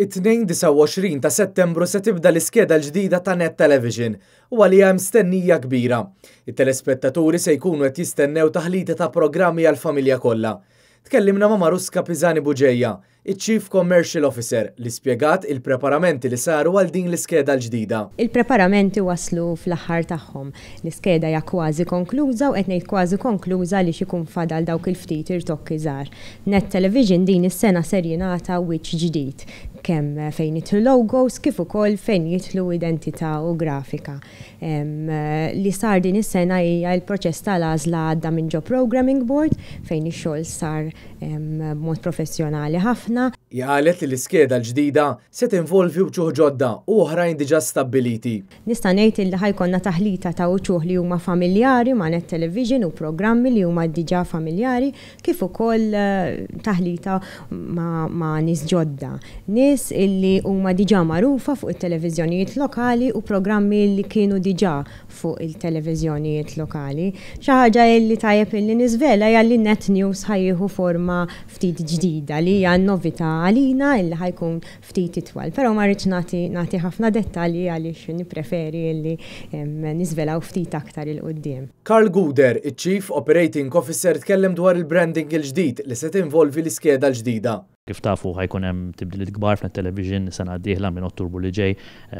It-Tnejn 29 ta' Settembru se tibda l-iskeda l-ġdida ta' Net Television u għaliha hemm stennija kbira. It-telespettaturi se jkunu qed jistennew taħlita ta' programmi għall-familja kollha. Tkellimna ma' Maruska Pisani Bugeja, iċ-Chief Commercial Officer, li spjegat il-preparamenti li saru għal din l-iskeda l-ġdida. Il-preparamenti waslu fl-aħħar tagħhom. L-iskeda hija kważi konkluża u qed ngħid kważi konkluża għaliex ikun fadal dawk il-ftit irtokki żgħar. Net Television din is-sena ser jingħata wiċċ ġdid, kemm fejn jidħlu logos kif ukoll fejn jidħlu identità u grafika. Li sar din is-sena hija l-proċess tal-għażla għadda minn ġo Programming Board fejn ix-xogħol sar b'mod professjonali ħafna. Hi qalet li l-iskeda l-ġdida se tinvolvi wċuħ ġodda u oħrajn diġà stabbiliti. Nista' ngħid illi ħa jkollna taħlita ta' uċuħ li huma familjari ma' Net Television u programmi li huma diġà familjari kif ukoll taħlita ma' nies ġodda. Nies illi huma diġà magħrufa fuq it-televiżjonijiet lokali u programmi li kienu diġà fuq il-televiżjonijiet lokali. Xi ħaġa illi tajjeb illi niżvela hija li Net News ħa jieħu forma ftit ġdida li hija novità għalina illi ħa jkun ftit itwal. Però ma rridx nagħti nagħti ħafna dettalji għaliex nippreferi illi niżvelaw ftit aktar 'il quddiem. Karl Gouder, iċ-Chief Operating Officer, tkellem dwar il-branding il-ġdid li se tinvolvi l-iskeda l-ġdida. Kif tafu, ħa jkun hemm tibdiliet kbar f'Net Television sena d-dieħla minn Ottubru li ġej,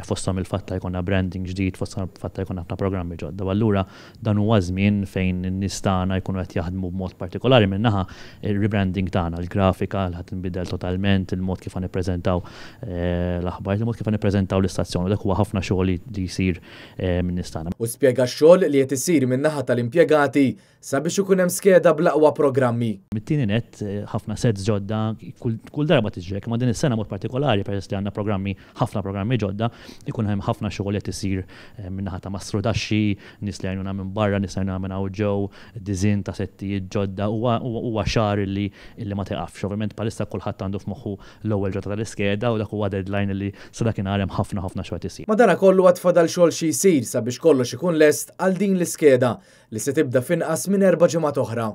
fosthom il-fatt ta' jkollna branding ġdid, fosthom il-fatt ta' jkollna ħafna programmi ġodda. U allura dan huwa żmien fejn in-nies tagħna jkunu qed jaħdmu b'mod partikolari min-naħa il-rebranding tagħna, il-grafika li ħa tinbidel totalment, il-mod kif ħa nippreżentaw l-aħbarijiet, il-mod kif ħa nippreżentaw l-istazzjon, u dak huwa ħafna xogħol li jsir min-nies tagħna. U spjega x-xogħol li qed isir min-naħa tal-impjegati sabiex ikun hemm skeda bl-aqwa programmi. Mit-tieni net, ħafna sets ġodda, kull darba tiġri hekk, imma din is-sena mod partikolari peress li għandna programmi, ħafna programmi ġodda, ikun hemm ħafna xogħol qed isir min-naħa ta' mastrudaxxi, nies li jgħinuna minn barra, nies li jgħinuna minn hawn ġew, design ta' settijiet ġodda, huwa xahar illi illi ma tiqafx. Ovvjament bħalissa kulħadd għandu f'moħħu l-ewwel ġurnata tal-iskeda u dak huwa deadline illi sa dakinhar hemm ħafna ħafna xogħol qed isir. Madanakollu għad fadal xogħol xi jsir sabiex kollox ikun lest għal din l-iskeda li se tibda f'inqas minn 4 ġimgħat oħra.